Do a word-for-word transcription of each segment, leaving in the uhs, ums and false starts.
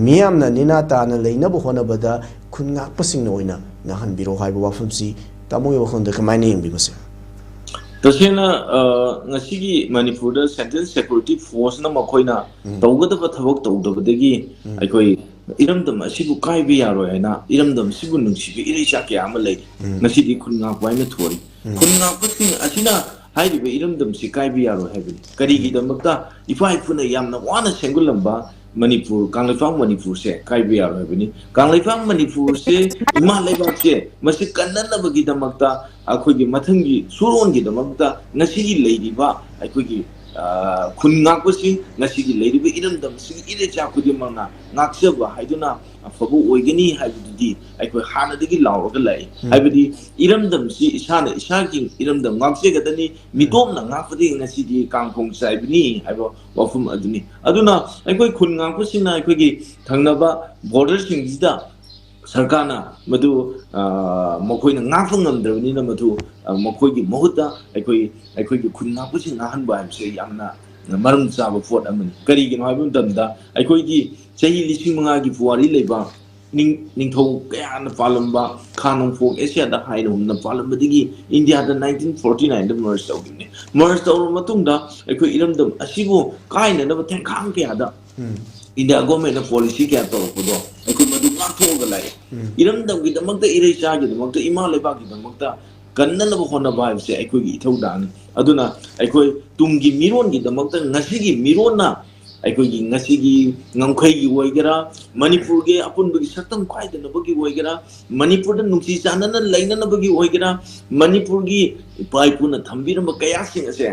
ꯃꯤꯌꯥꯝꯅ ꯅꯦꯅꯥ ꯇꯥꯅ ꯂꯩꯅꯕ ꯍꯣꯠꯅꯕꯗ ꯈꯨꯟ ꯉꯥꯛꯄꯁꯤꯡꯅ ꯑꯣꯏꯅ ꯉꯥꯡꯍꯟꯕꯤꯔꯣ ꯍꯥꯏꯕ ꯋꯥꯐꯝꯁꯤ ꯇꯥꯃꯣꯒꯤ ꯋꯥꯈꯜꯗ ꯀꯃꯥꯏꯅ ꯌꯦꯡꯕꯤ ꯃꯁꯤ? ꯇꯁꯦꯡꯅ, ꯑ, ꯉꯁꯤꯒꯤ ꯃꯅꯤꯄꯨꯔꯗ Central Security Force ꯅ ꯃꯈꯣꯏꯅ ꯎꯝ꯫ ꯇꯧꯒꯗꯕ ꯊꯕꯛ ꯇꯧꯗꯕꯗꯒꯤ ꯎꯝ꯫ ꯑꯩꯈꯣꯏ ꯏꯔꯝꯗꯝ ꯑꯁꯤꯕꯨ ꯀꯥꯏꯕ ꯌꯥꯔꯣꯏ ꯍꯥꯏꯅ ꯏꯔꯝꯗꯝ ꯑꯁꯤꯕꯨ ꯅꯨꯡꯁꯤꯕ ꯏꯔꯩꯆꯥ ꯀꯌꯥ ꯑꯃ ꯂꯩꯔꯤ꯫ ꯎꯝ꯫ ꯉꯁꯤꯗꯤ ꯈꯨꯟ ꯉꯥꯛꯄ ꯍꯥꯏꯅ ꯊꯣꯜꯂꯤ꯫ ꯎꯝ꯫ ꯈꯨꯟ ꯉꯥꯛꯄꯁꯤꯡ ꯑꯁꯤꯅ ꯍꯥꯏꯔꯤꯕ ꯏꯔꯝꯗꯝꯁꯤ ꯀꯥꯏꯕ ꯌꯥꯔꯣꯏ ꯍꯥꯏꯕꯅꯤ꯫ ꯀꯔꯤꯒꯤꯗꯃꯛꯇ? ꯏꯄꯥ ꯏꯄꯨꯅ ꯌꯥꯝꯅ ꯋꯥꯅ ꯁꯦꯝꯒꯠꯂꯝꯕ ꯃꯅꯤꯄꯨꯔ, ꯀꯪꯂꯩꯄꯥꯛ ꯃꯅꯤꯄꯨꯔꯁꯦ ꯀꯥꯏꯕ ꯌꯥꯔꯣꯏ ꯍꯥꯏꯕꯅꯤ꯫ ꯀꯪꯂꯩꯄꯥꯛ ꯃꯅꯤꯄꯨꯔꯁꯦ, ꯏꯃꯥ ꯂꯩꯕꯥꯛꯁꯦ, ꯃꯁꯤ ꯀꯟꯅꯅꯕꯒꯤꯗꯃꯛꯇ, ꯑꯩꯈꯣꯏꯒꯤ ꯃꯊꯪꯒꯤ ꯁꯨꯔꯣꯟꯒꯤꯗꯃꯛꯇ, ꯉꯁꯤꯒꯤ ꯂꯩꯔꯤꯕ ꯑꯩꯈꯣꯏꯒꯤ, ꯑ, ꯈꯨꯟ ꯉꯥꯛꯄꯁꯤꯡ, ꯉꯁꯤꯒꯤ ꯂꯩꯔꯤꯕ ꯏꯔꯝꯗꯝꯁꯤꯒꯤ ꯏꯔꯩꯆꯥ ꯈꯨꯗꯤꯡꯃꯛꯅ ꯉꯥꯛꯆꯕ ꯍꯥꯏꯗꯨꯅ ꯑꯐꯕ ꯑꯣꯏꯒꯅꯤ ꯍꯥꯏꯕꯗꯨꯗꯤ ꯑꯩꯈꯣꯏ ꯍꯥꯟꯅꯗꯒꯤ ꯂꯥꯎꯔꯒ ꯂꯥꯛꯏ꯫ ꯎꯝ꯫ ꯍꯥꯏꯕꯗꯤ ꯏꯔꯝꯗꯝꯁꯤ ꯏꯁꯥꯅ ꯏꯁꯥꯒꯤ ꯏꯔꯝꯗꯝ ꯉꯥꯛꯆꯒꯗꯅꯤ, ꯎꯝ꯫ ꯃꯤꯇꯣꯞꯅ ꯉꯥꯛꯄꯗꯒꯤ ꯉꯁꯤꯗꯤ ꯀꯥꯡꯈꯣꯡ ꯆꯥꯏꯕꯅꯤ ꯍꯥꯏꯕ ꯋꯥꯐꯝ ꯑꯗꯨꯅꯤ꯫ ꯑꯗꯨꯅ ꯑꯩꯈꯣꯏ ꯈꯨꯟ ꯉꯥꯛꯄꯁꯤꯡꯅ ꯑꯩꯈꯣꯏꯒꯤ ꯊꯪꯅꯕ border ꯁꯤꯡꯁꯤꯗ ꯁꯔꯀꯥꯔꯅ ꯃꯗꯨ, ꯑ, ꯃꯈꯣꯏꯅ ꯉꯥꯛꯄ ꯉꯝꯗ꯭ꯔꯕꯅꯤꯅ ꯃꯗꯨ, ꯑ, ꯃꯈꯣꯏꯒꯤ ꯃꯍꯨꯠꯇ ꯑꯩꯈꯣꯏ, ꯑꯩꯈꯣꯏꯒꯤ ꯈꯨꯟ ꯉꯥꯛꯄꯁꯤꯡ ꯉꯥꯛꯍꯟꯕ ꯍꯥꯏꯕꯁꯦ ꯌꯥꯝꯅ ꯃꯔꯝ ꯆꯥꯕ ꯄꯣꯠ ꯑꯃꯅꯤ꯫ ꯀꯔꯤꯒꯤꯅꯣ ꯍꯥꯏꯕ ꯃꯇꯝꯗ ꯑꯩꯈꯣꯏꯒꯤ ꯆꯍꯤ ꯂꯤꯁꯤꯡ ꯃꯉꯥꯒꯤ ꯄꯨꯋꯥꯔꯤ ꯂꯩꯕ ꯅꯤꯡ-, ꯅꯤꯡꯊꯧ ꯀꯌꯥꯅ ꯄꯥꯜꯂꯝꯕ ꯈꯥ ꯅꯣꯡꯄꯣꯛ ꯑꯦꯁꯤꯌꯥꯗ ꯍꯥꯏꯅ ꯍꯨꯝꯅ ꯄꯥꯜꯂꯝꯕꯗꯒꯤ ꯏꯟꯗꯤꯌꯥꯗ nineteen forty nine ꯗ merge ꯇꯧꯈꯤꯕꯅꯤ꯫ Merge ꯇꯧꯔꯕ ꯃꯇꯨꯡꯗ ꯑꯩꯈꯣꯏ ꯏꯔꯝꯗꯝ ꯑꯁꯤꯕꯨ ꯀꯥꯏꯅꯅꯕ ꯊꯦꯡꯈꯥꯡ ꯀꯌꯥꯗ ꯎꯝ꯫ ꯏꯟꯗꯤꯌꯥ government ꯅ policy ꯀꯌꯥ ꯇꯧꯔꯛꯄꯗꯣ ꯑꯩꯈꯣꯏ ꯃꯗꯨ ꯉꯥꯛꯊꯣꯛꯑꯒ ꯂꯥꯛꯑꯦ꯫ ꯎꯝ꯫ ꯏꯔꯝꯗꯝꯒꯤꯗꯃꯛꯇ, ꯏꯔꯩꯆꯥꯒꯤꯗꯃꯛꯇ, ꯏꯃꯥ ꯂꯩꯕꯥꯛꯀꯤꯗꯃꯛꯇ ꯀꯟꯅꯅꯕ ꯍꯣꯠꯅꯕ ꯍꯥꯏꯕꯁꯦ ꯑꯩꯈꯣꯏꯒꯤ ꯏꯊꯧꯗꯥꯡꯅꯤ꯫ ꯑꯗꯨꯅ ꯑꯩꯈꯣꯏ ꯇꯨꯡꯒꯤ ꯃꯤꯔꯣꯟꯒꯤꯗꯃꯛꯇ ꯉꯁꯤꯒꯤ ꯃꯤꯔꯣꯟꯅ ꯑꯩꯈꯣꯏꯒꯤ ꯉꯁꯤꯒꯤ ꯉꯝꯈꯩꯒꯤ ꯑꯣꯏꯒꯦꯔꯥ, ꯃꯅꯤꯄꯨꯔꯒꯤ ꯑꯄꯨꯟꯕꯒꯤ ꯁꯛꯇꯝ ꯈꯥꯏꯗꯅꯕꯒꯤ ꯑꯣꯏꯒꯦꯔꯥ, ꯃꯅꯤꯄꯨꯔꯗ ꯅꯨꯡꯁꯤ ꯆꯥꯟꯅꯅ ꯂꯩꯅꯅꯕꯒꯤ ꯑꯣꯏꯒꯦꯔꯥ, ꯃꯅꯤꯄꯨꯔꯒꯤ ꯏꯄꯥ ꯏꯄꯨꯅ ꯊꯝꯕꯤꯔꯝꯕ ꯀꯌꯥꯁꯤꯡ ꯑꯁꯦ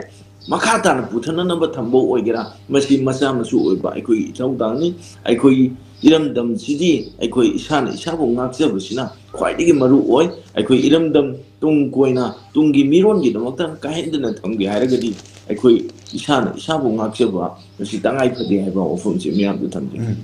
ꯃꯈꯥ ꯇꯥꯅ ꯄꯨꯊꯅꯅꯕ ꯊꯝꯕ ꯑꯣꯏꯒꯦꯔꯥ, ꯃꯁꯤ ꯃꯆꯥ ꯃꯁꯨ ꯑꯣꯏꯕ ꯑꯩꯈꯣꯏꯒꯤ ꯏꯊꯧꯗꯥꯡꯅꯤ꯫ ꯑꯩꯈꯣꯏ ꯏꯔꯝꯗꯝꯁꯤꯗꯤ ꯑꯩꯈꯣꯏ ꯏꯁꯥꯅ ꯏꯁꯥꯕꯨ ꯉꯥꯛꯆꯕꯁꯤꯅ ꯈ꯭ꯋꯥꯏꯗꯒꯤ ꯃꯔꯨ ꯑꯣꯏ꯫ ꯑꯩꯈꯣꯏ ꯏꯔꯝꯗꯝ ꯇꯨꯡ ꯀꯣꯏꯅ ꯇꯨꯡꯒꯤ ꯃꯤꯔꯣꯟꯒꯤꯗꯃꯛꯇ ꯀꯥꯏꯍꯟꯗꯅ ꯊꯝꯒꯦ ꯍꯥꯏꯔꯒꯗꯤ ꯑꯩꯈꯣꯏ ꯏꯁꯥꯅ ꯏꯁꯥꯕꯨ ꯉꯥꯛꯆꯕ ꯃꯁꯤ ꯇꯉꯥꯏ ꯐꯗꯦ ꯍꯥꯏꯕ ꯋꯥꯐꯝꯁꯤ ꯃꯤꯌꯥꯝꯗ ꯊꯝꯖꯒꯦ꯫ ꯎꯝ꯫